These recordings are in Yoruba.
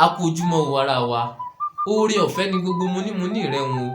A kú ojúmọ́ o ará wa. Oore ọ̀fẹ́ ni gbogbo monímoní rẹ̀ ń o.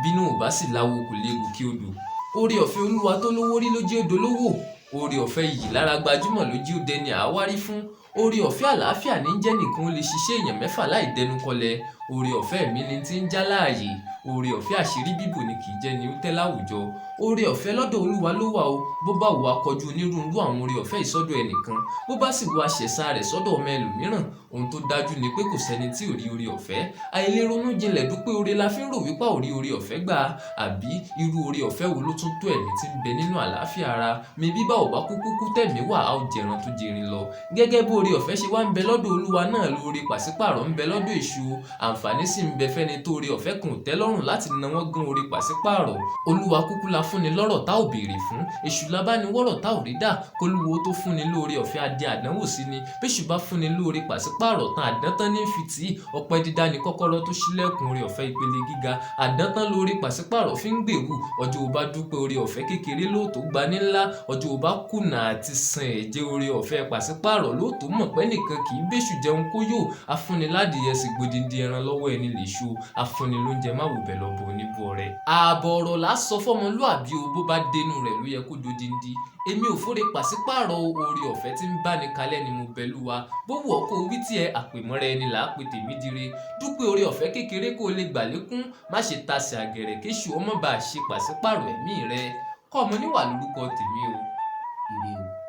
Bínú ò bá sì láwo kò lè gòkè odò. Oore ọ̀fẹ́ Olúwa tó lówó rí ló jẹ́ ó dolówó. Oore ọ̀fẹ́ iyì lára gbajúmọ̀ ló jẹ́ ó dẹni àáwárí fún. Oore ọ̀fẹ́ àlàáfíà ní ń jẹ́ nìkan ó lè ṣiṣẹ́ èèyàn mẹ́fà láì dẹnu kọlẹ̀. Oore ọ̀fẹ́ mi ni tí ń já láàyè. Oore ọ̀fẹ́ àṣírí bíbò ni kì í jẹ́ ni ó tẹ́ láwùjọ. Oore ọ̀fẹ́ lọ́dọ̀ Olúwa ló wà o. Bó bá wù á kọjú onírúurú àwọn oore ọ̀fẹ́ yìí sọ́dọ̀ ẹnìkan, bó bá sì wù á ṣẹ̀ṣà rẹ̀ sọ́dọ̀ ọmọ ẹlòmíràn. Ohun tó dájú ni pé kò sẹ́ni tí ò rí oore ọ̀fẹ́. Àìlèronú jinlẹ̀ dúpẹ́ oore la fi ń rò wípé a ò rí oore ọ̀fẹ́ gbà. Àbí irú oore ọ̀fẹ́ wo ló tún tó ẹ̀mí tí ń bẹ nínú àlàáfíà ara? Mebí bá ò bá kúkú kú tẹ̀mí wà, a ó jẹran tó jerin lọ. Gẹ́gẹ́ bí oore ọ̀fẹ́ ṣe wá ń bẹ lọ́dọ̀ Olúwa náà lóore pàṣípààrọ̀ ń bẹ lọ́dọ̀ èṣù. Àǹfààní sì ń bẹ fẹ́ni tó oore ọ̀fẹ́ kan ò tẹ́ lọ́rùn láti nawọ́ gán oore pàṣípààrọ̀. Olúwa kúkú la fúnni lọ́rọ̀ tá ò béèrè fún. Èṣù la bá ní wọ́rọ̀ tá ò rí dà. Kólúwa ó tó fúnni lóore ọ̀fẹ́ a dẹ àdánwò sí ni. Béṣù bá fúnni lóore pàṣípààrọ̀ tán, àdántán ní fi tì í. Ọpẹ́ dídá ni kọ́kọ́rọ́ tó ṣílẹ̀kùn oore ọ̀fẹ́ ìpele gíga. Àdántán lóore pàṣípààrọ̀ fi ń gbèrú. Ọjọ́ o bá dúpẹ́ oore ọ̀fẹ́ kékeré lóòótọ́ gba ní ńlá. Ọjọ́ o bá kùnà àti san ẹ̀jẹ́ oore ọ̀fẹ́ pàṣípààrọ̀ lóòótọ́ mọ̀ pé ẹnìkan kì í béṣù jẹun kó yó. Afúnni ládìyẹ sì gbodindi ẹran lọ́wọ́ ẹni lèṣù. Afúnni lóúnjẹ má wòbẹ̀ lọ́bọ oníbú ọrẹ. Ààbọ̀ ọ̀rọ̀ là á sọ fọ́mọlúàbí o, bó bá dénú rẹ̀ ló yẹ kó dodindi. Èmi ò fóre pàṣípààrọ̀ o, oore ọ̀fẹ́ tí ń báni kalẹ́ ni mo bẹlúwa. Bó wù ọ́ kó wí tiẹ̀, àpèmọ́ra ẹni là á pe tèmi dire. Dúpẹ́ oore ọ̀fẹ́ kékeré kó lè gbà lékún. Má ṣe tasẹ̀ àgẹ̀rẹ̀ kéṣù ó má baà ṣe pàṣípààrọ̀ ẹ̀mí rẹ. Kọ́mọ níwà lórúkọ tèmi o. Ire o.